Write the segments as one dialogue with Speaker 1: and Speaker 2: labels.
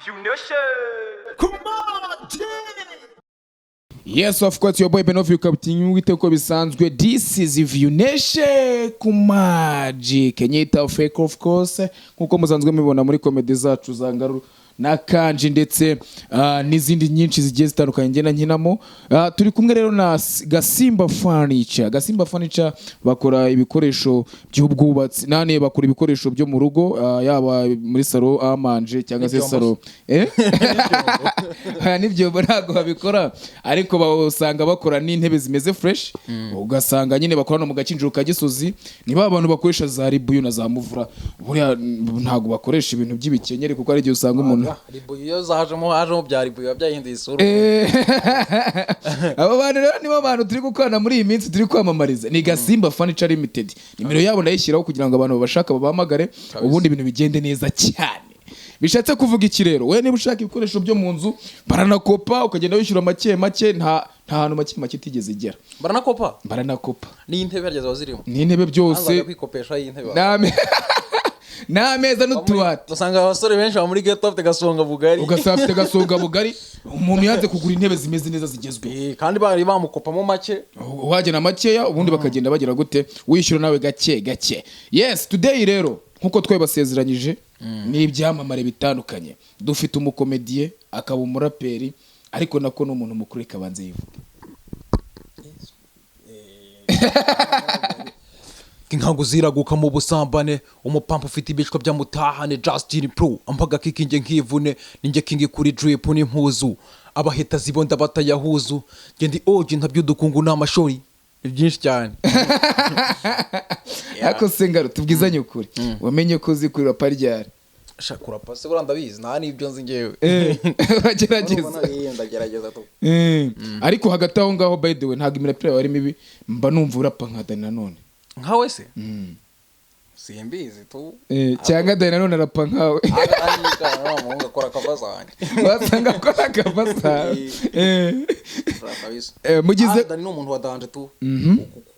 Speaker 1: Come on,
Speaker 2: Yes, of course, your boy Benovi Kapitini uko bisanzwe. This is View Nation ku Magic. Nyita fake, of course. Nkuko musanzwe mubibona muri comedy zacu za Ngaru na Kanji ndetse n'izindi nyinshi zigiye zitandukanye ngenda nkinamo. Turi kumwe rero na Gasimba Furniture. Gasimba Furniture bakora ibikoresho by'ubwubatsi. Nane bakora ibikoresho byo mu rugo, yaba muri salon à manger cyangwa se
Speaker 3: N'ibyombo.
Speaker 2: salon. Eh? Aya n'ibyombo ntabwo babikora, ariko usanga bakora n'intebe zimeze fresh, ugasanga nyine bakora no mu Gakinjiro ka Gisozi. Ni ba bantu bakoresha za ribuyu na za muvura. Buriya ntabwo bakoresha ibintu by'ibikenyeri, kuko hari igihe usanga umuntu
Speaker 3: Ribuyu iyo zajemo, hajemo bya ribuyu, biba byahinduye isura.
Speaker 2: Abo bantu rero nibo bantu turi gukorana muri iyi minsi, turi kwamamariza. Ni Gasimba Furniture Limited. Nimero yabo ndayishyiraho kugira ngo abantu babashaka babahamagare, ubundi ibintu bigende neza cyane. Bishatse kuvuga iki rero? We niba ushaka ibikoresho byo mu nzu, baranakopa, ukagenda wishyura make make. Nta hantu make make itigeze igera.
Speaker 3: Baranakopa.
Speaker 2: Baranakopa.
Speaker 3: N'intebe harya ziba zirimo?
Speaker 2: N'intebe byose.
Speaker 3: Banzaga kwikopesha y'intebe.
Speaker 2: N'ameza n'utubati.
Speaker 3: Usanga abasore benshi baba muri ghetto bafite gasonga bugari.
Speaker 2: Ugasanga afite gasonga bugari, umuntu yanze kugura intebe zimeze neza zigezweho.
Speaker 3: Kandi bari bamukopamo make.
Speaker 2: Wagena makeya, ubundi bakagenda bagira gute, wishyura nawe gake gake. Yes, today rero nkuko twabasezeranyije ni ibyamamare bitandukanye. Dufite umukomediye, akaba umuraperi, ariko nako ni umuntu mukuru. Reka abanze yivuge.
Speaker 3: Inkangu ziraguka mu busambane, umupampa ufite ibicwa by'amutahane, Justin Pro ampaga kikinge nkivune, ninjye king kuri drip n'impuzu, abaheta zibonda batayahuzu, nge ndi OG ntaby'udukungu n'amashori ni byinshi cyane.
Speaker 2: Ariko se Ngaro, tubwizanye ukuri, wamenye ko uzi kurapa ryari?
Speaker 3: Shakura pasi, buriya ndabizi, nta n'ibyo nzi ngewe.
Speaker 2: Bagerageza.
Speaker 3: Ndagerageza tu.
Speaker 2: Ariko hagati aho ngaho, by the way, ntabwo imirapire yawe ari mibi. Mba numva urapa nka Dani Nanone.
Speaker 3: Nkawe se? Simbizi tu.
Speaker 2: Cyangwa Dani Nanone arapa nkawe.
Speaker 3: Wa muhungu akora cover zanjye.
Speaker 2: Wasanga akora cover zawe.
Speaker 3: Kabisa.
Speaker 2: Mugize
Speaker 3: Ah, Dani ni umuntu wa danger tu.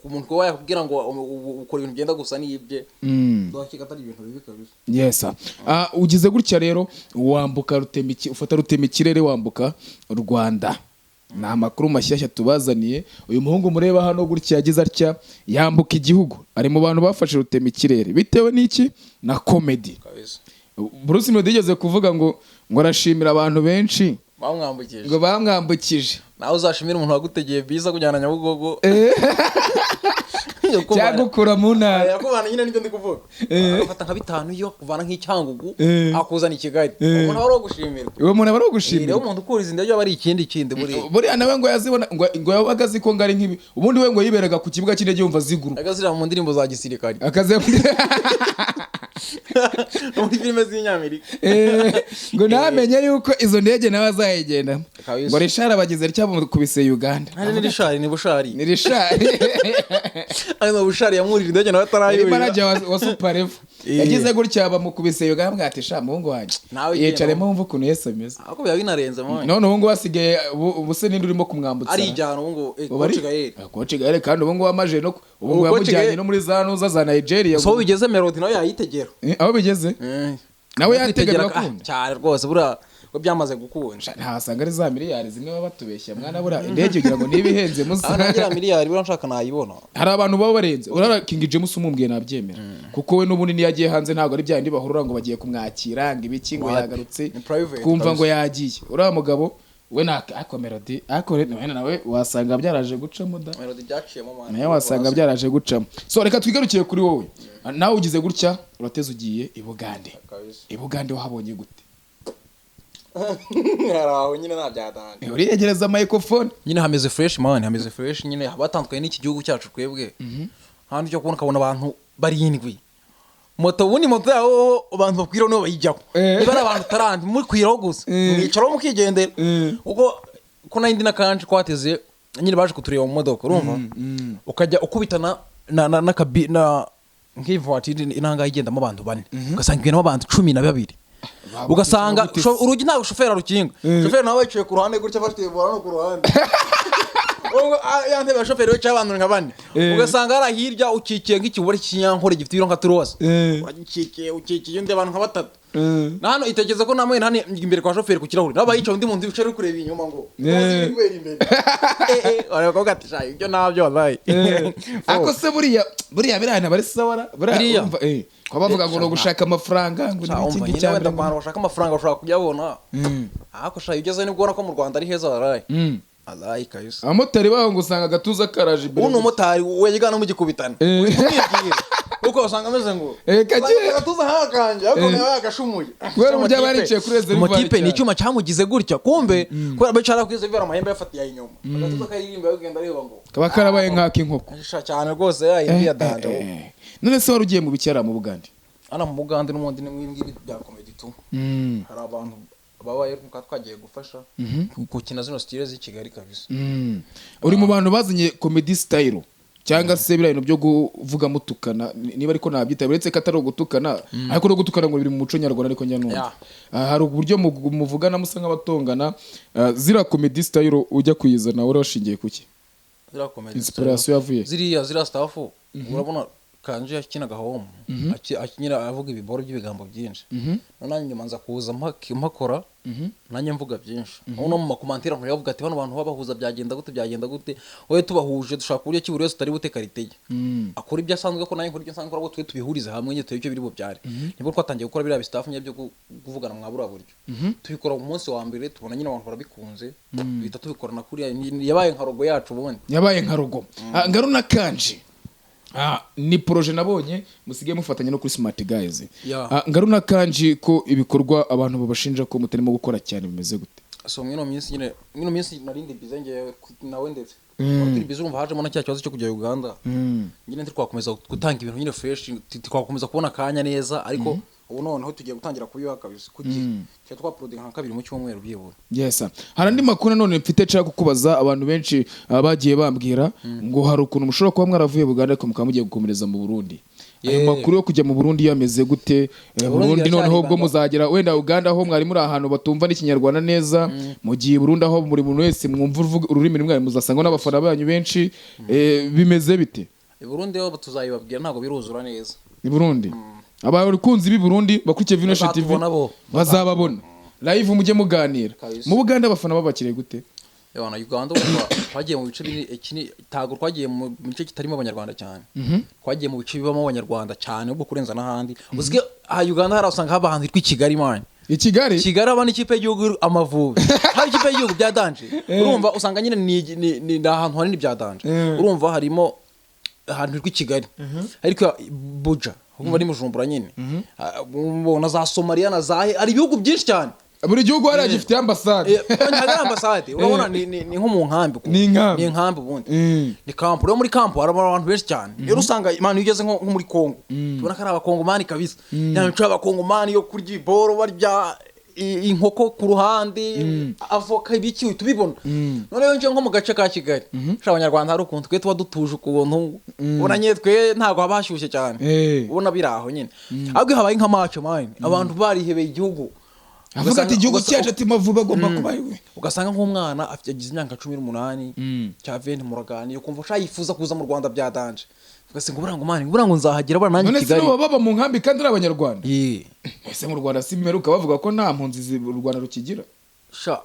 Speaker 3: Umuntu kuba yakubwira ngo ukora ibintu byenda gusa n'ibye, ndakeka atari ibintu bibi kabisa.
Speaker 2: Yes, sir. Ugize gutya rero wambuka ufata rutema ikirere, wambuka u Rwanda. Ni amakuru mashyashya tubazaniye. Uyu muhungu mureba hano gutya yagize atya yambuka igihugu, ari mu bantu bafashe rutema ikirere bitewe n'iki? Na comedy.
Speaker 3: Kabisa.
Speaker 2: Bruce Melody yigeze kuvuga ngo arashimira abantu benshi
Speaker 3: bamwambukije,
Speaker 2: ngo bamwambukije.
Speaker 3: Nawe uzashimira umuntu wagutegeye bisi kujyana Nyabugogo.
Speaker 2: Cyangwa ukura mu ntara.
Speaker 3: Yakuvana nyine, nicyo ndi kuvuga. Agafata nka bitanu iyo kuvana nk'icyangugu, akuzana i Kigali. Umuntu aba ari uwo gushimirwa.
Speaker 2: Uwo muntu aba ari
Speaker 3: Rero
Speaker 2: ugushimira.
Speaker 3: umuntu ukuriza indege aba ari ikindi kindi buriya.
Speaker 2: Buriya nawe ngo yazibona, ngo yabaga azi ko ngo ari nk'ibi. Ubundi we ngo yiberaga ku kibuga cy'indege yumva ziguruka.
Speaker 3: Agazira mu ndirimbo za gisirikare.
Speaker 2: Akaze.
Speaker 3: No muri filime z'inyamerika.
Speaker 2: Ngo ntamenye yuko izo ndege nawe azayigendamo.
Speaker 3: Kabisa.
Speaker 2: Ngo Rishari abagize atya bamukubise Uganda.
Speaker 3: Hari ni Rishari, ni Bushari.
Speaker 2: Ni Rishari.
Speaker 3: Ari na Bushari yamwurije indege nawe
Speaker 2: Yari
Speaker 3: atarayurira.
Speaker 2: manager wa Superlevel. Yagize gutya bamukubise Uganda, bwati: "Sha muhungu wanjye,
Speaker 3: Nawe genda.
Speaker 2: yicaremo wumve ukuntu Yesu ameze."
Speaker 3: Ariko biba binarenze mwana.
Speaker 2: None ubu ngubu asigaye, ubu se ninde urimo kumwambutsa?
Speaker 3: Arijyana ubu ngubu,
Speaker 2: Ubu
Speaker 3: Coach Gael.
Speaker 2: Ah, Coach Gael. Kandi ubu ngubu amaje no ubu ngubu
Speaker 3: Ubu Coach
Speaker 2: yamujyanye
Speaker 3: Gael-
Speaker 2: no muri za nuza za Nigeria.
Speaker 3: So bigeze, Melody nawe yayitegera.
Speaker 2: Aho bigeze nawe yategera.
Speaker 3: Kwitegera,
Speaker 2: Bakunda.
Speaker 3: cyane rwose, buriya ko byamaze gukunda.
Speaker 2: Ntasanga ari za miliyari zimwe baba batubeshya mwana. Buriya indege ugira ngo niba ihenze musa.
Speaker 3: Aho nagira miliyari, buriya nshaka nayibona.
Speaker 2: Hari abantu baba barenze. Urara King James umumbwiye nabyemera, kuko we n'ubundi niyo agiye hanze ntabwo ari bya bindi bahurura ngo bagiye kumwakira, ngo ibiki, ngo
Speaker 3: Wapi?
Speaker 2: yagarutse.
Speaker 3: Ni private.
Speaker 2: Twumva
Speaker 3: Kabisa.
Speaker 2: ngo yagiye. Uriya mugabo we nta ariko Melody, ariko nawe wasanga byaraje gucamo da.
Speaker 3: Melody byaciyemo mwana.
Speaker 2: Nawe wasanga byaraje gucamo. So reka twigarukiye kuri wowe. Nawe ugize gutya urateze ugiye i Bugande.
Speaker 3: Kabisa.
Speaker 2: I Bugande wahabonye gute?
Speaker 3: Hari aho nyine nta byatanga.
Speaker 2: Uriyegereza microphone.
Speaker 3: Nyine hameze fresh man, hameze fresh nyine, batandukanye n'iki gihugu cyacu twebwe. Hano ujya kubona ukabona abantu barindwi moto, ubundi moto yaho abantu bakwiraho nibo bayijyaho. Niba ari abantu tarandi mukwiraho gusa, mwicaraho mukigendera. Ubwo ko nari ndi n'akanje twateze nyine, baje kutureba mu modoka, urumva ukajya ukubitana na n'akabi na nk'ivatiri inanga igendamo abantu bane, ugasanga igendamo abantu 12, ugasanga
Speaker 2: gute?
Speaker 3: Urugi ntabwo shoferi arukinga. Shoferi nawe yicaye ku ruhande gutya, afite volant no ku ruhande. Ubwo, ya ntebe ya shoferi yicaye abantu nka bane. Ugasanga hariya hirya ukikiye nk'ikibura cy'inyankore gifite ibiro nka turoza. Uragikikiye, ukikiye undi abantu nka batatu. Na hano itegeza ko namwe hano imbere kwa shoferi ku kirahuri naba yicaye undi muntu wicaye uri kureba inyuma ngo uzi ibiri kubera imbere. Wareba ko ati sha ibyo nabyo wallahi.
Speaker 2: Ariko se buriya buriya biriya ntabwo ari sawa buriya?
Speaker 3: Biriya.
Speaker 2: Urumva, kwa bavuga ngo ni ugushaka amafaranga, ngo
Speaker 3: Sha,
Speaker 2: ni
Speaker 3: umva
Speaker 2: iki
Speaker 3: nyine
Speaker 2: cya
Speaker 3: wenda
Speaker 2: mbere.
Speaker 3: ku bantu bashaka amafaranga bashobora kuyabona, ariko sha iyo ugezeyo nibwo ubona ko mu Rwanda ari heza wallahi. Wallahi kabisa.
Speaker 2: Abamotari baho ngo usanga agatuza karaje imbere.
Speaker 3: Ubu ni umumotari wegana mugikubitana, umwibwira kuko usanga ameze ngo
Speaker 2: Kake.
Speaker 3: usanga agatuza nk'akanjye ariko nawe yagashumuye.
Speaker 2: Kubera uburyo aba yaricaye kuri reservoir
Speaker 3: Umutipe ni
Speaker 2: cyane.
Speaker 3: icyuma cyamugize gutya, kumbe kubera bicara kuri reservoir amahembe yafatiye inyuma, agatuza karirimba bagenda areba ngo
Speaker 2: Kaba karabaye nk'ak'inkoko.
Speaker 3: Sha cyane rwose yayindi ya danger.
Speaker 2: None se wari ugiye mu bikera mu Bugande?
Speaker 3: Hano mu Bugande n'ubundi ni ngibi bya comedy tu. Hari abantu babaye nkuko twagiye gufasha gukina zino style z'i Kigali kabisa.
Speaker 2: Uri mu bantu bazanye comedy style cyangwa se biriya bintu byo kuvuga mutukana, niba ariko nabyita, uretse ko atari ugutukana, ariko no gutukana ngo biri mu muco nyarwanda, ariko njya numva hari uburyo muvugana musa nk'abatongana. Ziriya comedy style ujya kuyizana wari washingiye kuki?
Speaker 3: Ziriya comedy
Speaker 2: Inspiration yavuye?
Speaker 3: Ziriya stuff, urabona Kanje yakinaga home akinyira avuga ibiboro by'ibigambo byinshi, none nanjye nyuma nza kuza mpakora nanjye mvuga byinshi, aho no mu ma commentaire nkuyavuga ati bano bantu babahuza byagenda gute, byagenda gute, wowe tubahuje dushaka uburyo ki buri wese utari bute qualité ye, akora ibyo asanzwe ko nanjye nkora ibyo nsanzwe nkora, twe tubihurize hamwe nyine turebe icyo biri bubyare. Nibwo twatangiye gukora biriya bi stuff nyine byo kuvugana mwa buriya buryo. Tubikora mu munsi wa mbere, tubona nyine abantu barabikunze, duhita tubikora na kuriya yabaye nka logo yacu ubundi.
Speaker 2: Yabaye nka logo. Ngaru na Kanje, ni projet nabonye musigaye mufatanya no kuri Smart Guys. Ngaru na Kanji, ko ibikorwa abantu babashinja ko mutarimo gukora cyane, bimeze gute?
Speaker 3: So mwino minsi nyine, mwino minsi narindi busy ngewe nawe ndetse turi busy, urumva hajemo na cya kibazo cyo kujya Uganda nyine, ntitwakomeza gutanga ibintu nyine fresh, twakomeza kubona akanya neza, ariko ubu noneho tugiye gutangira kubiha kabisa ku gihe, tujya twauploadinga nka kabiri mu cyumweru byibura.
Speaker 2: Yes sir. Hari andi makuru nanone mfite nshaka kukubaza. Abantu benshi bagiye bambwira ngo hari ukuntu mushobora kuba mwaravuye Buganda ariko mukaba mugiye gukomereza mu Burundi. Ayo makuru yo kujya mu Burundi yameze gute?
Speaker 3: Burundi
Speaker 2: Burundi
Speaker 3: iracyari
Speaker 2: noneho ubwo
Speaker 3: ibanga.
Speaker 2: muzagera wenda Uganda aho mwari muri ahantu batumva n'ikinyarwanda neza, mu gihe Burundi aho buri muntu wese mwumva ururimi rumwe, muzasanga n'abafana banyu benshi. Bimeze bite?
Speaker 3: I Burundi ho tuzayibabwira, ntabwo biruzura neza.
Speaker 2: I Burundi abakunzi b'i Burundi bakurikiye Vino TV
Speaker 3: Bazatubona bo.
Speaker 2: bazababona live, mujye muganira.
Speaker 3: Kabisa.
Speaker 2: Mu Buganda abafana babakiriye gute?
Speaker 3: Yabana Uganda urumva twagiye mu bice bini iki ntago twagiye mu bice kitarimo abanyarwanda cyane, twagiye mu bice bibamo abanyarwanda cyane ubwo kurenza n'ahandi. Uzige aha Uganda hari usanga haba ahantu hitwa i Kigali man.
Speaker 2: I Kigali.
Speaker 3: Kigali haba n'ikipe y'igihugu Amavubi, haba ikipe y'igihugu bya danger. Urumva usanga nyine ni ahantu hanini bya danger. Urumva harimo ahantu hitwa i Kigali, ariko Buja urumva ni Bujumbura nyine. Ubona za Somalia na za hari ibihugu byinshi cyane.
Speaker 2: Buri gihugu hariya gifite ambasade.
Speaker 3: Ntabwo ari ambasade, urabona ni nko mu nkambi ukuntu.
Speaker 2: Ni inkambi.
Speaker 3: Ni inkambi ubundi. Ni camp. Rero muri camp hari abantu benshi cyane. Rero usanga imana iyo ugeze nko muri Kongo, tubona ko ari abakongomani kabisa, ya mico y'abakongomani yo kurya iboro, barya inkoko ku ruhande, avoka, ibiki, uhita ubibona. Noneho nje nko mu gace ka Kigali sha, abanyarwanda hari ukuntu twe tuba dutuje ukuntu, ubona nyine twe ntabwo haba hashyushye cyane.
Speaker 2: Eh.
Speaker 3: Ubona biri aho nyine, ahubwo iyo habaye nka match man, abantu barihebeye igihugu.
Speaker 2: Avuga ati igihugu
Speaker 3: Ugasanga-
Speaker 2: cyacu, ati Mavubi agomba kuba ari we.
Speaker 3: Ugasanga nk'umwana afite agize imyaka 18 cya 20, muraganira ukumva ushaka yifuza kuza mu Rwanda bya danger, ugasanga buriya ngo man, buriya ngo nzahagera, buriya nanjye
Speaker 2: None se
Speaker 3: Kigali.
Speaker 2: nibo baba mu nkambi kandi ari abanyarwanda?
Speaker 3: Ye.
Speaker 2: Ese mu Rwanda si mperuka bavuga ko nta mpunzi u Rwanda rukigira?
Speaker 3: Sha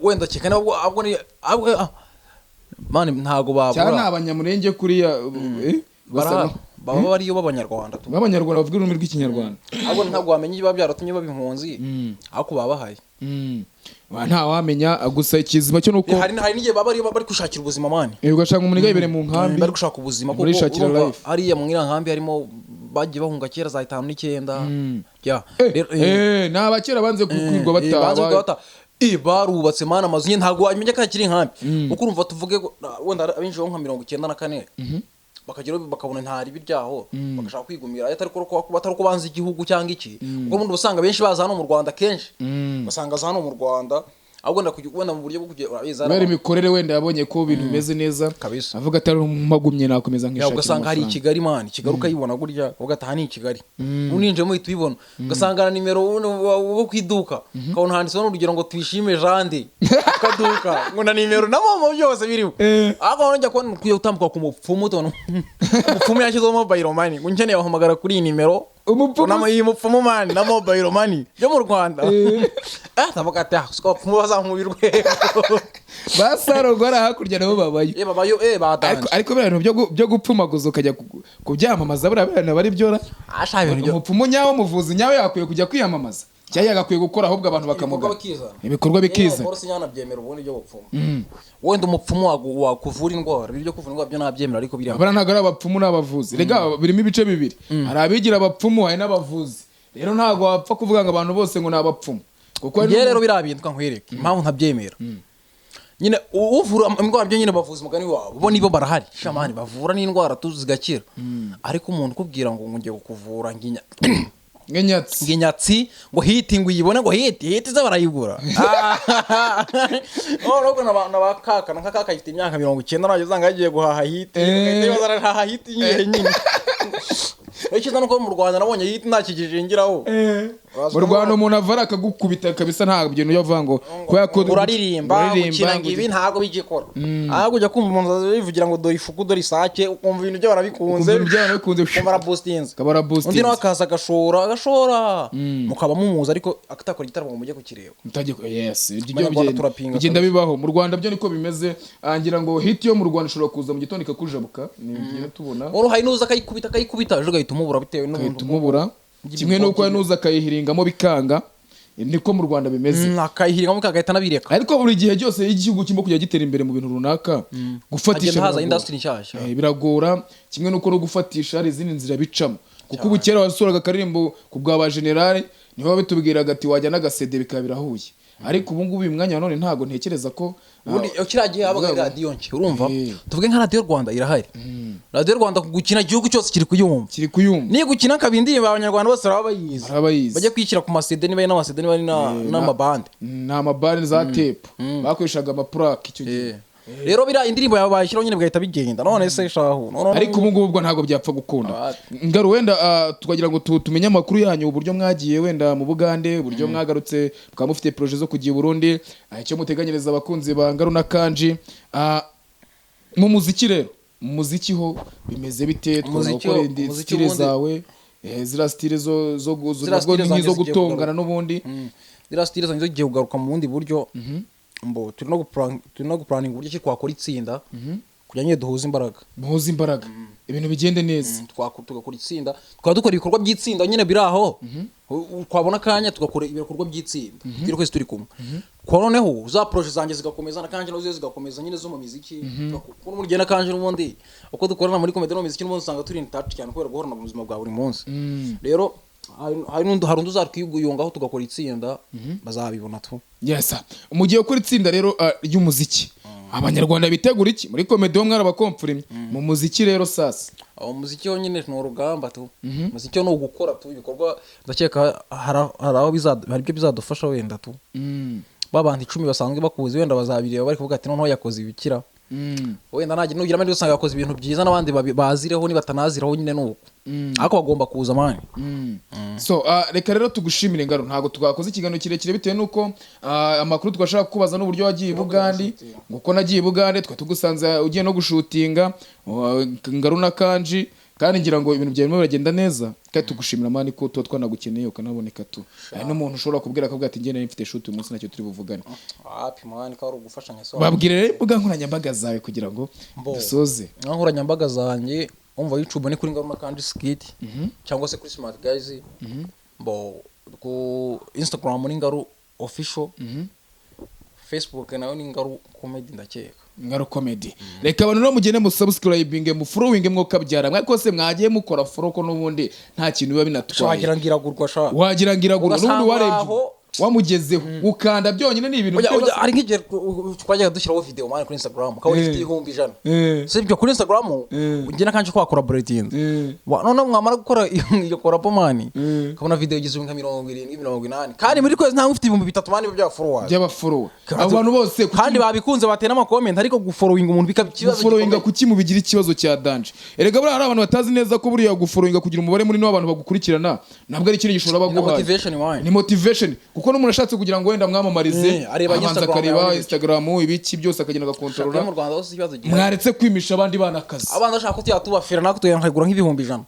Speaker 3: wenda keka nabwo ahubwo ni ahubwo man ntago
Speaker 2: Cyane
Speaker 3: babura.
Speaker 2: abanyamurenge kuriya
Speaker 3: Bara
Speaker 2: basa
Speaker 3: baba bariyo b'abanyarwanda tu.
Speaker 2: b'abanyarwanda bavuga ururimi rw'ikinyarwanda.
Speaker 3: Ahubwo ntabwo wamenya ibiba byaratumye baba impunzi, ariko babahaye.
Speaker 2: Nta wamenya, gusa ikizima cyo nuko
Speaker 3: Hari n'igihe baba bariyo bari gushakira ubuzima man.
Speaker 2: Ugasanga umuntu yibereye mu nkambi.
Speaker 3: Bari gushaka ubuzima kuko
Speaker 2: Barishakira
Speaker 3: urumva
Speaker 2: life.
Speaker 3: hariya mu iriya nkambi harimo bagiye bahunga kera za 59 ya. Rero,
Speaker 2: Ni abakera banze kwirwa
Speaker 3: banze
Speaker 2: bataha.
Speaker 3: kwirwa bataha. Barubatse man amazu nyine, ntabwo wamenya ko akiri inkambi, kuko urumva tuvuge ko, wenda abinjiyeho nka 94 bakageraho bakabona nta ribi ryaho, bagashaka kwigumira, atari ko batari uko banze igihugu cyangwa iki, kuko ubundi usanga benshi baza hano mu Rwanda kenshi, ugasanga aza hano mu Rwanda ahubwo wenda wenda mu buryo bwo kujya urabizi hari
Speaker 2: Kubera imikorere, wenda yabonye ko ibintu bimeze neza.
Speaker 3: Kabisa.
Speaker 2: Avuga ati mpagumye nakomeza
Speaker 3: Ya,
Speaker 2: nkishakira
Speaker 3: ugasanga hari i
Speaker 2: amafaranga.
Speaker 3: Kigali man, Kigali ukayibona gutya uvuga ati aha ni i Kigali, uninjiyemo uhita uyibona, ugasanga na nimero wo ku iduka ukabona handitseho n'urugero ngo tuyishime Jande akaduka, ngo na nimero na momo byose biriho. Ariko noneho njya kubona ukwiye gutambuka ku mupfumu, tubona umupfumu yashyizeho mobile money, ngo nkeneye wahamagara kuri iyi nimero.
Speaker 2: Umupfumu.
Speaker 3: Iyi mupfumu man na mobile money yo mu Rwanda. Ndavuga ati: "Ah, siko abapfumu bazamuye urwego."
Speaker 2: Ba Sarogora hakurya nabo babayo.
Speaker 3: Babayo, badanje.
Speaker 2: Ariko biriya bintu byo gupfumaguza ukajya kubyamamaza, buriya bintu aba ari byo ra?
Speaker 3: Asha, ibintu byo
Speaker 2: Umupfumu nyawo, umuvuzi nyawe yakwiye kujya kwiyamamaza cyangwa yagakwiye gukora, ahubwo abantu bakamugana.
Speaker 3: Bikizana.
Speaker 2: Ibikorwa bikiza.
Speaker 3: Boro sinyanabyemera ubundi byo bupfumu. Wenda umupfumu wakuvura indwara, ibyo kuvura indwara byo nabyemera, ariko biriya
Speaker 2: Bariya ntabwo ari abapfumu, ni abavuzi. Rega birimo ibice bibiri: hari abigira abapfumu, hari n'abavuzi. Rero ntabwo wapfa kuvuga ngo abantu bose ngo ni abapfumu, kuko hari
Speaker 3: Njye rero biriya bintu nkwereke impamvu ntabyemera. Nyine uvura indwara byo nyine bavuza umugani wabo, bo nibo barahari shamani, bavura n'indwara tuzi zigakira. Ariko umuntu ukubwira ngo ngiye kukuvura nginya
Speaker 2: nk'inyatsi,
Speaker 3: ngo inyatsi, ngo hiti, ngo uyibone, ngo hiti hiti ze barayigura. Noneho na kaka na kaka ifite imyaka 90, ntabwo usanga yagiye guhaha hiti. Ugahita arahaha hiti nyine nyine. Icyiza nuko mu Rwanda nabonye hiti nta kigijingiraho.
Speaker 2: Mu Rwanda umuntu avara akagukubita kabisa, nta bintu yo avuga ngo kubera ko
Speaker 3: Uraririmba, gukina ngo ibi ntabwo bigikora, ahubwo ujya kumva umuntu yivugira ngo dore ifuku, dore isake, ukumva ibintu byo barabikunze.
Speaker 2: Ukumva ibintu byo barabikunze.
Speaker 3: Ukumva araboostinze.
Speaker 2: Akaba araboostinze.
Speaker 3: Undi nawe akaza agashora agashora, mukaba mumuzi ariko atakora igitaramo ngo mujye kukireba.
Speaker 2: Yes, ibyo
Speaker 3: Abanyarwanda turapinga
Speaker 2: bigenda
Speaker 3: kabisa.
Speaker 2: bibaho mu Rwanda, byo niko bimeze. Ngira ngo hit yo mu Rwanda ishobora kuza mu gitondo ikakujabuka, ni ibintu tugenda tubona.
Speaker 3: Wowe hari n'uza akayikubita akayikubita, ejo ugahita umubura bitewe
Speaker 2: ugahita
Speaker 3: n'ubuntu
Speaker 2: umubura, kimwe n'uko hari n'uza akayihiringamo bikanga. Niko mu Rwanda bimeze.
Speaker 3: Akayihiringamo kagahita anabireka.
Speaker 2: Ariko buri gihe cyose iyo igihugu kirimo kujya gitera imbere mu bintu runaka, gufatisha
Speaker 3: Hagenda haza
Speaker 2: biragora.
Speaker 3: industry nshyashya.
Speaker 2: Biragora, kimwe n'uko no gufatisha hari izindi nzira bicamo, kuko ubu kera wasuraga akaririmbo ku bwa ba generale, niho bitubwiraga ati wajya n'agasede bikaba birahuye. Ariko ubu ngubu uyu mwanya wa none ntabwo ntekereza ko
Speaker 3: Ubundi kiriya gihe habaga
Speaker 2: Ubwabo.
Speaker 3: radiyo nshya, urumva? Tuvuge nka Radiyo Rwanda irahari. Radiyo Rwanda gukina igihugu cyose kiri kuyumva.
Speaker 2: Kiri kuyumva.
Speaker 3: Niyo gukina akaba indirimbo, Abanyarwanda bose baraba bayizi.
Speaker 2: Baraba bayizi.
Speaker 3: Bajya kwishyira ku masede, niba ari n'amasede, niba ari n'amabande.
Speaker 2: Ni amabande, za tape bakoreshaga, amapurake icyo gihe.
Speaker 3: Rero biriya indirimbo yawe bayishyiraho nyine bigahita bigenda. None se shahu
Speaker 2: Ariko ubu ngubu ubwo ntabwo byapfa gukunda. Ngaru, wenda tukagira ngo tumenye amakuru yanyu, uburyo mwagiye wenda mu Bugande, uburyo mwagarutse, mukaba mufite projet zo kujya i Burundi, icyo muteganyiriza abakunzi ba Ngaru na Kanji. Mu muziki rero, mu muziki ho bimeze bite? Twabona gukora indi
Speaker 3: Umuziki
Speaker 2: style
Speaker 3: ubundi
Speaker 2: zawe, ziriya style zo
Speaker 3: Ziriya
Speaker 2: nabwo
Speaker 3: style
Speaker 2: ni
Speaker 3: zanjye
Speaker 2: nk'izo
Speaker 3: zigiye
Speaker 2: gutongana
Speaker 3: kugaruka.
Speaker 2: n'ubundi.
Speaker 3: Ziriya style zanjye zigiye kugaruka mu bundi buryo. Mbo turi no guplanninga uburyo ki twakora itsinda kugira ngo nyine duhuze imbaraga.
Speaker 2: Muhuze imbaraga, ibintu bigende neza.
Speaker 3: Tugakora itsinda, tukaba dukora ibikorwa by'itsinda nyine biri aho. Twabona akanya tugakora ibikorwa by'itsinda turi twese turi kumwe, kwa noneho za projet zanjye zigakomeza na Kanje nazo zigakomeza nyine zo mu miziki. Kuko n'ubundi na Kanje n'ubundi uko dukorana muri comedy no mu miziki, n'ubundi usanga turi in touch cyane kubera guhorana mu buzima bwa buri munsi. Rero hari undi uzatwiyungaho tugakora itsinda, bazabibona tu.
Speaker 2: Yes, mugiye gukora itsinda rero ry'umuziki, Abanyarwanda bitegura iki? Muri comedy ho mwarabakomfurimye, mu muziki rero sasa?
Speaker 3: Aho umuziki wo nyine ni urugamba tu. Umuziki wo ni ugukora tu ibikorwa. Ndakeka hari aho hari ibyo bizadufasha wenda tu. Ba bantu 10 basanzwe bakuzi wenda bazabireba bari kuvuga ati: "Noneho yakoze ibikira." Wenda najya nugira amahirwe usanga yakoze ibintu byiza n'abandi bazireho, nibatanaziraho nyine nuko, ariko bagomba kuza man.
Speaker 2: So reka rero tugushimire Ngaro. Ntabwo twakoze ikiganiro kirekire bitewe n'uko amakuru twashaka kubaza n'uburyo wagiye i Bugande, ngo uko nagiye i Bugande twa tugusanze ugiye no gushootinga Ngaru na Kanji, kandi ngira ngo ibintu byawe birimo biragenda neza. Kandi tugushimira man ko tuba twanagukeneye ukanaboneka tu. Hari n'umuntu ushobora kubwira akavuga ati: "Njye nari mfite shoot uyu munsi, ntacyo turi buvugane."
Speaker 3: Hapi man, ko ari ugufashanya so.
Speaker 2: Babwire rero imbuga nkoranyambaga zawe kugira ngo
Speaker 3: Mbo.
Speaker 2: dusoze.
Speaker 3: Nka nkoranyambaga zanjye, umva, YouTube ni kuri Ngaru na Kanji Skit cyangwa se kuri Smart Guys. Bo ku Instagram ni Ngaru Official, Facebook nayo ni Ngaru Comedy ndakeka.
Speaker 2: Ngaru Comedy. Reka abantu rero mugende mu subscribing, mu following, mwo kabyara mwe kose mwagiye mukora follow, ko n'ubundi nta kintu biba binatwaye.
Speaker 3: Wagira ngo iragurwa sha.
Speaker 2: Wagira ngo iragurwa n'ubundi.
Speaker 3: Ugasanga
Speaker 2: Warebye wamugezeho ukanda byonyine ni ibintu
Speaker 3: Hari nk'igihe twajyaga dushyiraho video man kuri Instagram, ukabona ifite 100,000. Si ibyo, kuri Instagram ugenda kandi kwa collaborating, noneho mwamara gukora iyo collabo man, ukabona video igizwe nka 70, 80, kandi muri kwezi ntawe ufite 3000 man by'aba followers.
Speaker 2: By'abafollower, abo bantu bose
Speaker 3: Kandi babikunze, batera n'amacomment, ariko gufollowinga umuntu bikaba ikibazo
Speaker 2: Gufollowinga
Speaker 3: gikomeye.
Speaker 2: Kuki mubigira ikibazo cya danger? Erega buriya hari abantu batazi neza ko buriya gufollowinga, kugira umubare munini w'abantu bagukurikirana, ntabwo ari ikintu gishobora
Speaker 3: Ni
Speaker 2: baguhaye.
Speaker 3: motivation man.
Speaker 2: Ni motivation, kuko Kuko n'umuntu ashatse kugira ngo wenda amwamamarize,
Speaker 3: Areba
Speaker 2: abanza
Speaker 3: Instagram
Speaker 2: akareba
Speaker 3: yawe.
Speaker 2: Instagram, ibiki byose, akagenda agakontorora.
Speaker 3: Mu Rwanda hose ikibazo gihari.
Speaker 2: Mwaretse kwimisha abandi bana akazi.
Speaker 3: Abana bashaka ko tujya tubafira, natwe tukagura nk'ibihumbi 100.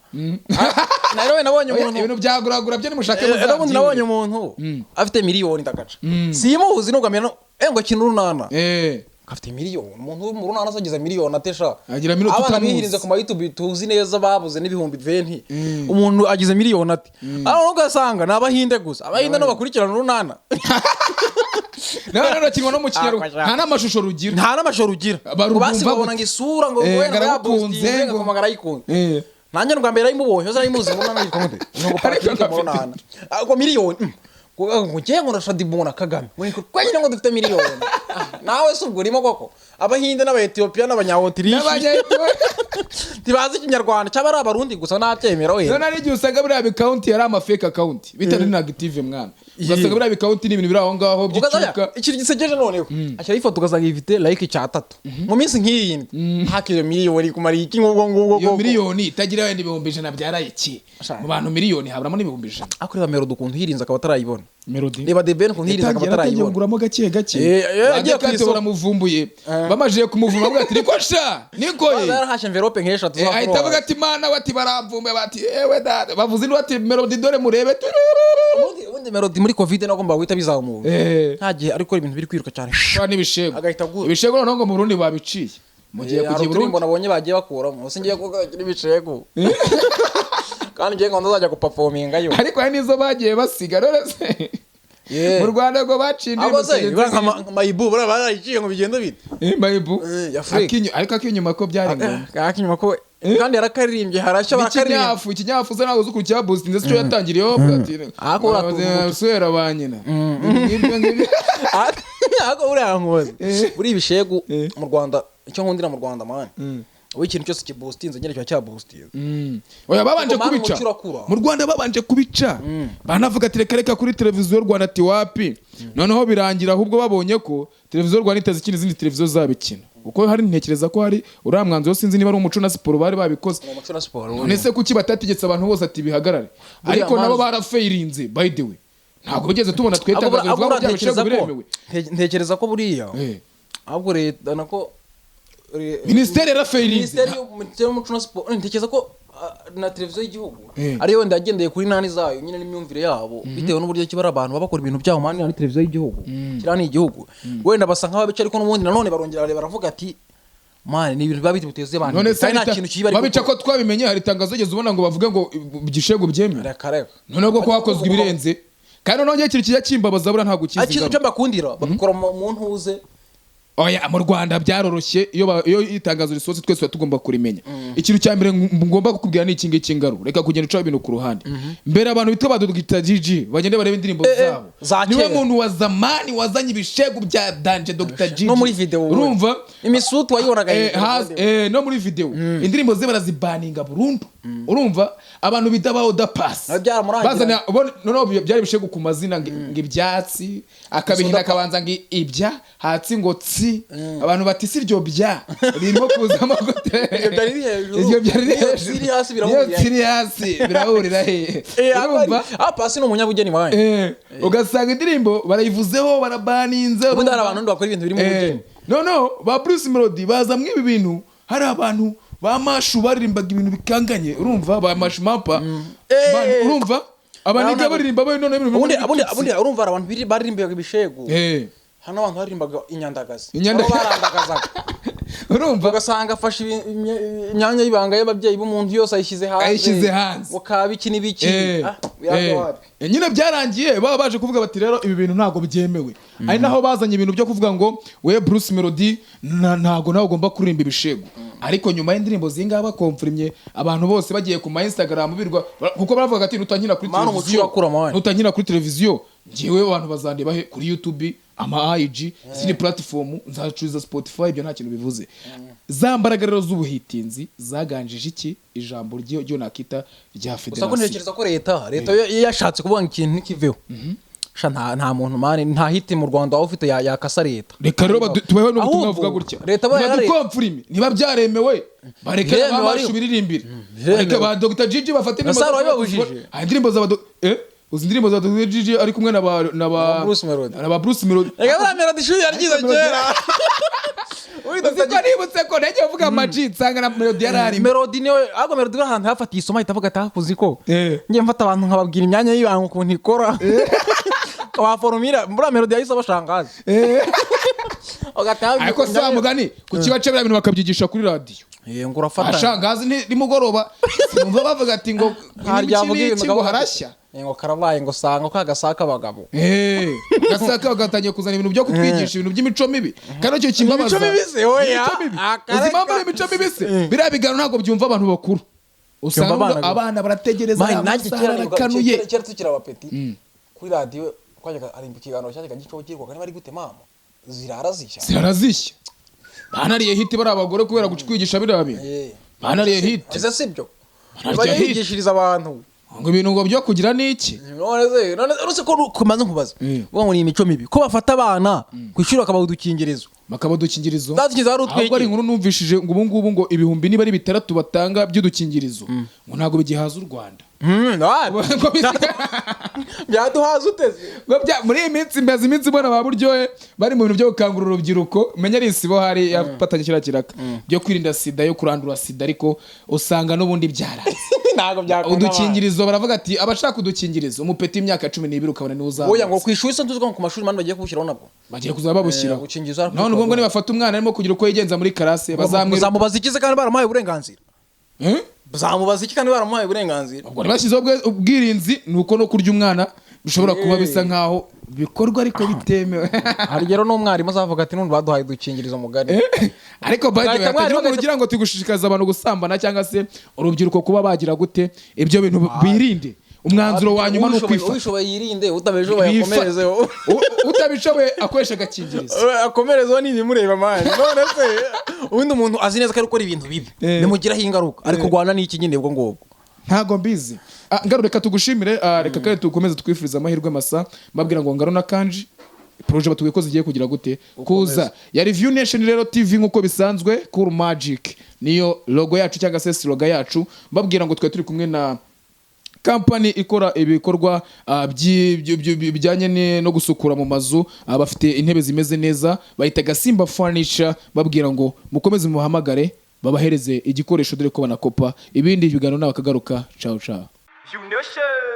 Speaker 3: Nawe nabonye
Speaker 2: Oya,
Speaker 3: umuntu
Speaker 2: ibintu byaguragura byo nimushake
Speaker 3: Ejo bundi nabonye
Speaker 2: muzabyibure.
Speaker 3: umuntu afite miliyoni, ndagaca simuzi nubwo amenya ngo akina urunana. Afite miliyoni. Umuntu wo mu runana agize miliyoni atesha?
Speaker 2: Agira miliyoni
Speaker 3: Abana
Speaker 2: tutamuzi.
Speaker 3: bihirinze ku ma YouTube tuzi neza babuze n'ibihumbi 20, umuntu agize miliyoni ate? Aho ugasanga ni Abahinde gusa, Abahinde no bakurikirana urunana.
Speaker 2: Nawe rero akinwa no mu Kinyarwanda,
Speaker 3: Ah,
Speaker 2: nta n'amashusho rugira.
Speaker 3: Nta n'amashusho rugira.
Speaker 2: Barubumva
Speaker 3: Basi babona
Speaker 2: gute?
Speaker 3: ngo isura ngo wenda
Speaker 2: ngaragukunze,
Speaker 3: yapostinze ngo arayikunze. Nanjye ubwa mbere nayimubonye, yose nayimuzi mu runana yitwa gute, ngo
Speaker 2: Ariko
Speaker 3: Patrick mu
Speaker 2: ntafite-
Speaker 3: runana ngo miliyoni. Ngo ngiye ngo ndashaka Dibona Kagame ngo twenyine ngo dufite miliyoni. Ah, nawe se ubwo urimo koko? Abahinde n'Abaetiyopiya n'Abanyawotirishe ntibazi Ikinyarwanda, cyaba ari Abarundi gusa nabyemera we.
Speaker 2: None hari igihe usanga biriya bi account yari ama fake account, bitari na active mwana, ugasanga biriya bi account ni ibintu biri aho ngaho
Speaker 3: Ugasanga
Speaker 2: by'icyuka.
Speaker 3: ikintu gisekeje noneho, ashyiraho ifoto ugasanga ifite like 3 mu minsi nk'iyindi, haka iyo miliyoni kumara iki ngubwo ngubwo
Speaker 2: Iyo
Speaker 3: koko?
Speaker 2: miliyoni itagira wenda 100,000 byaraye iki?
Speaker 3: Ashaka.
Speaker 2: Mu bantu miliyoni haburamo n'100,000.
Speaker 3: Ariko reba Melody ukuntu yirinze akaba atarayibona.
Speaker 2: Melody.
Speaker 3: Reba The Ben ukuntu yirinze akaba
Speaker 2: Yatangiye yaratangiye
Speaker 3: atarayibona.
Speaker 2: kuguramo gake gake.
Speaker 3: Yagiye ku
Speaker 2: Ba
Speaker 3: isoko.
Speaker 2: Baramuvumbuye, bamajije kumuvuma bavuga ati: "Niko sha, niko ye."
Speaker 3: Baza yarahashe envelope nk'eshatu za
Speaker 2: Ahita avuga ati: "Mana," bati: "Baramvumbuye," bati: "Ewe dada," bavuze indi bati: "Melody dore murebe."
Speaker 3: Ubundi Melody muri Covid nagomba guhita bizamuka. Nta gihe ariko ibintu biri kwiruka cyane.
Speaker 2: Shwa n'ibishego.
Speaker 3: Agahita agura.
Speaker 2: Ibishego noneho ngo mu Burundi babiciye, mu gihe
Speaker 3: Hari
Speaker 2: kujya i
Speaker 3: uturimbo
Speaker 2: Burundi.
Speaker 3: nabonye bagiye bakuramo, gusa ngiye kugira ibishego kandi ngiye ngo ndazajya guperformingayo.
Speaker 2: Ariko hari n'izo bagiye basiga none se mu Rwanda ngo baciye indirimbo
Speaker 3: Ahubwo se
Speaker 2: zigenze
Speaker 3: buriya nka Mayibu buriya barayiciye ngo bigende bite?
Speaker 2: Mayibu.
Speaker 3: Ya Afrika.
Speaker 2: Ariko akinyuma ko byari ngombwa.
Speaker 3: Akinyuma ko kandi yarakaririmbye harashya barakaririmba.
Speaker 2: N'ikinyafu, ikinyafu se ntabwo uzi ukuntu cyaboostinze? Se cyo yatangiriyeho avuga ati
Speaker 3: Ariko uratunga
Speaker 2: "Swera ba nyina," ngibyo ngibyo.
Speaker 3: Ariko buriya nkoze buriya ibishegu mu Rwanda, icyo nkundira mu Rwanda man, wowe ikintu cyose kiboostinze nyine kiba cyaboostinze.
Speaker 2: Oya, babanje
Speaker 3: Kuko man,
Speaker 2: kubica.
Speaker 3: umuco urakura.
Speaker 2: Mu Rwanda babanje kubica, banavuga ati: "Reka reka," kuri televiziyo y'u Rwanda ati: "Wapi." Noneho birangira ahubwo babonye ko televiziyo y'u Rwanda itazikina, izindi televiziyo zabikina, kuko hari, ntekereza ko hari uriya mwanzuro, sinzi niba ari umuco na siporo bari babikoze.
Speaker 3: Mu muco na siporo.
Speaker 2: None se kuki batategetse abantu bose ati bihagarare?
Speaker 3: Buriya
Speaker 2: Ariko nabo barafeirinze. By the way, ntabwo bigeze tubona twe
Speaker 3: Ahubwo
Speaker 2: itangazo rivuga ngo bya
Speaker 3: ntekereza
Speaker 2: bishego
Speaker 3: ko
Speaker 2: biremewe.
Speaker 3: Ntekereza ko buriya ahubwo leta nako
Speaker 2: Minisiteri yarafeirinze.
Speaker 3: Minisiteri y'umuco na siporo, ntekereza ko na televiziyo y'igihugu ariyo wenda yagendeye kuri nani zayo nyine n'imyumvire yabo, bitewe n'uburyo ki bari abantu baba bakora ibintu byabo man, ni televiziyo y'igihugu, kiriya ni igihugu, wenda basa nk'ababica, ariko n'ubundi nanone barongera bareba baravuga ati: "Man, ni ibintu biba biteze abantu
Speaker 2: None se
Speaker 3: kandi nta
Speaker 2: hari
Speaker 3: kintu kibi bari
Speaker 2: babica
Speaker 3: gukora."
Speaker 2: ko twabimenye, hari itangazo ugeze ubona ngo bavuge ngo igishego byemewe?
Speaker 3: Reka reka.
Speaker 2: Noneho ko hakozwe ibirenze, kandi noneho njye ikintu kijya kimbabaza buriya ntabwo ukizi.
Speaker 3: Ikintu
Speaker 2: Ingabo.
Speaker 3: cyo mbakundira, babikora mu ntuze.
Speaker 2: Oya, mu Rwanda byaroroshye, iyo itangazo risohotse twese tuba tugomba kurimenya. Ikintu cya mbere ngomba kukubwira ni iki ngiki: ngaru reka kugenda ucaho ibintu ku ruhande. Mbere abantu bitwa ba Dr Gigi bagende barebe indirimbo zabo.
Speaker 3: Za
Speaker 2: Niwe
Speaker 3: kera.
Speaker 2: muntu wa zamani wazanye ibishegu bya danger, Dr Gigi.
Speaker 3: No muri video wowe.
Speaker 2: Urumva?
Speaker 3: Imisutu wayibonaga hejuru.
Speaker 2: No muri video indirimbo ze barazibaninga burundu. Urumva abantu bita ba Oda Pass
Speaker 3: Nawe byaramurangiranye.
Speaker 2: bazana noneho byari ibishegu ku mazina ngo ibyatsi, akabihina akabanza ngo ibya hatsi ngo tsi, abantu bati: "Si iryo bya ririmo kuzamo gute?"
Speaker 3: Iryo byari riri hejuru.
Speaker 2: Iryo byari riri
Speaker 3: N'iyo
Speaker 2: hejuru.
Speaker 3: tsiri hasi birahurira.
Speaker 2: N'iyo tsiri hasi birahurira he? Urumva?
Speaker 3: Ah, Pasi ni umunyabugeni wawe.
Speaker 2: Ugasanga indirimbo barayivuzeho, barabaninze.
Speaker 3: Ubundi hari
Speaker 2: Urumva?
Speaker 3: abantu bakora ibintu biri mu bugeni.
Speaker 2: No ba Bruce Melody baza mw'ibi bintu, hari abantu ba Mashu baririmbaga ibintu bikanganye, urumva, ba Mashu Mapa. Man, urumva abaniga baririmba bo none ibintu
Speaker 3: Ubundi
Speaker 2: bimwe
Speaker 3: ubundi
Speaker 2: bitutsi.
Speaker 3: Ubundi urumva hari abantu baririmbaga ibishegu. Hano abantu baririmbaga inyandagazi. Nabo barandagazaga.
Speaker 2: Urumva?
Speaker 3: Ugasanga afashe imyanya y'ibanga y'ababyeyi b'umuntu yose ayishyize hanze.
Speaker 2: Ayishyize hanze.
Speaker 3: Ngo kaba iki n'ibiki. Ah, biranga wapi.
Speaker 2: Nyine byarangiye baba baje kuvuga bati: "Rero ibi bintu ntabwo byemewe." Ari naho bazanye ibintu byo kuvuga ngo we Bruce Melody ntabwo nawe ugomba kuririmba ibishego. Ariko nyuma y'indirimbo zingaba bakomfurimye, abantu bose bagiye ku ma Instagram birwa kuko baravuga ati: "Nutankina kuri
Speaker 3: Man, umuco
Speaker 2: televiziyo,
Speaker 3: urakura, man.
Speaker 2: nutankina kuri televiziyo, njyewe abantu bazandeba he? Kuri YouTube, ama IG, izindi platform nzacuruza Spotify, ibyo nta kintu bivuze." Za mbaraga rero z'ubuhitinzi zaganjije iki ijambo ryo nakita rya
Speaker 3: Gusa ko
Speaker 2: federasiyo.
Speaker 3: ntekereza ko leta yo yashatse kuvuga ngo ikintu ntikiveho. Sha nta muntu man, nta hit mu Rwanda waba ufite yakasa leta.
Speaker 2: Reka rero tubahe n'ubutumwa
Speaker 3: Ahubwo,
Speaker 2: buvuga gutya:
Speaker 3: leta aba
Speaker 2: niba dukomfurime, niba byaremewe, bareke
Speaker 3: Biremewe
Speaker 2: abashu
Speaker 3: ariko.
Speaker 2: biririmbire,
Speaker 3: Biremewe.
Speaker 2: bareke ba Dr Gigi bafate
Speaker 3: Na
Speaker 2: indirimbo
Speaker 3: Saro wabibabujije.
Speaker 2: Hari indirimbo za Uzi indirimbo za Dr Jiji ari kumwe na ba
Speaker 3: Na Bruce Melody.
Speaker 2: Na ba Bruce Melody.
Speaker 3: Reka, buriya Melody ishuri yaryize kera. Uyu
Speaker 2: Uzi ko nibutse ko nagiye kuvuga Ama G, nsanga na Melody yari arimo.
Speaker 3: Melody niwe, ahubwo Melody we ahantu hafatiye isomo ahita avuga ati: "Hakuzi ko ngiye mfata abantu nkababwira imyanya y'ibanga ukuntu ikora waforumira." Buriya Melody yahise abashangazi.
Speaker 2: Ariko si wa mugani, kuki baca biriya bintu bakabyigisha kuri radiyo?
Speaker 3: Ngo urafata.
Speaker 2: Ashangazi nimugoroba sinumva bavuga ati ngo
Speaker 3: Harya
Speaker 2: n'ibiki
Speaker 3: avuga ibintu
Speaker 2: n'iki ngo
Speaker 3: akavuga ati,
Speaker 2: harashya.
Speaker 3: Ngo karabaye, ngo sanga ko agasaka abagabo.
Speaker 2: Gasaka bagatangiye kuzana ibintu byo kutwigisha ibintu by'imico mibi, kandi icyo kimbabaza.
Speaker 3: Imico mibi se, oya.
Speaker 2: Imico mibi.
Speaker 3: Akareka.
Speaker 2: Uzi impamvu ari imico mibi se? Biriya biganiro ntabwo byumva abantu bakuru, usanga
Speaker 3: Byumva abana gusa.
Speaker 2: Abana barategereza,
Speaker 3: Mani, nanjye
Speaker 2: amasaha
Speaker 3: kera nibuka-
Speaker 2: arakanuye.
Speaker 3: Kera tukiri abapeti, kuri radiyo twajyaga ari ikiganiro cyajyaga gicaho cyirwaga niba ari gute mama zirara zishya.
Speaker 2: Zirara zishya. Banariye hit bari abagore kubera kwigisha biriya bintu. Banariye hit.
Speaker 3: Ese sibyo?
Speaker 2: Banarya
Speaker 3: Bajya
Speaker 2: hit.
Speaker 3: yigishiriza abantu.
Speaker 2: Ngo ibintu ngo byo kugira n'iki.
Speaker 3: None uretse ko kumaze nkubaza, uvuga ngo ni imico mibi ko bafata abana ku ishuri bakabaha udukingirizo.
Speaker 2: Bakaba udukingirizo.
Speaker 3: Udukingirizo ari
Speaker 2: Ahubwo ari
Speaker 3: utwiki.
Speaker 2: inkuru numvishije ngo ubu ngubu ngo ibihumbi niba ari 600 batanga by'udukingirizo ngo ntabwo bigihaza u Rwanda. Ngo
Speaker 3: Byaduhaza uteze.
Speaker 2: Ngo muri iyi minsi, mbaza iminsi mbona ba Buryohe bari mu bintu byo gukangurira urubyiruko, menya ari isibo hari yafatanye kiriya kiraka byo kwirinda sida, yo kurandura sida, ariko usanga n'ubundi byaraze.
Speaker 3: Ntabwo byakunda.
Speaker 2: Udukingirizo, baravuga ati abashaka udukingirizo, umupeti w'imyaka 12 ukabona niwe
Speaker 3: Oya, ngo
Speaker 2: uzamutse.
Speaker 3: ku ishuri se ntuzi ko ku mashuri mani bagiye kubushyiraho nabwo?
Speaker 2: Bagiye kuzaba babushyiraho.
Speaker 3: Gukingiza ariko
Speaker 2: None ubwo ngo nibafata umwana arimo kugira uko yigenza muri classe, bazamwiruka.
Speaker 3: Bazamubaza iki se kandi baramuhaye uburenganzira?
Speaker 2: Eh?
Speaker 3: Bazamubaza iki kandi baramuhaye uburenganzira?
Speaker 2: Ubwo ntibashyizeho ubwirinzi, ni uko no kurya umwana bishobora kuba bisa nkaho bikorwa ariko bitemewe.
Speaker 3: Hari rero n'umwarimu azavuga ati: "N'undi baduhaye udukingirizo mugari."
Speaker 2: Ariko by the way,
Speaker 3: Ugahita
Speaker 2: hatagira
Speaker 3: mwarimu
Speaker 2: umuntu ugira ngo turi gushishikariza abantu gusambana cyangwa se urubyiruko kuba bagira gute ibyo bintu, birinde. Umwanzuro wa nyuma ni ukwifata.
Speaker 3: Ubishoboye yirinde, utabishoboye akomerezeho.
Speaker 2: Utabishoboye akoresha agakingirizo.
Speaker 3: Akomerezeho n'ibimureba man. None se ubundi umuntu azi neza ko ari gukora ibintu bibi bimugiraho ingaruka, ari kurwana n'iki nyine ubwo ngubwo?
Speaker 2: Ntabwo mbizi. Ngaru, reka tugushimire. Reka kandi tugukomeze twifuriza amahirwe masa, mbabwira ngo Ngaru na Kanji projet batubwiye ko zigiye kugira gute kuza ya Review Nation rero TV, nk'uko bisanzwe Cool Magic niyo logo yacu cyangwa se slogan yacu. Mbabwira ngo twe turi kumwe na kampani ikora ibikorwa bijyanye no gusukura mu mazu. Bafite intebe zimeze neza, bahita Gasimba Furniture. Babwira ngo mukomeze mubahamagare babahereze igikoresho, dore ko banakopa ibindi biganiro. N'abakagaruka, ciao ciao.
Speaker 1: You nation.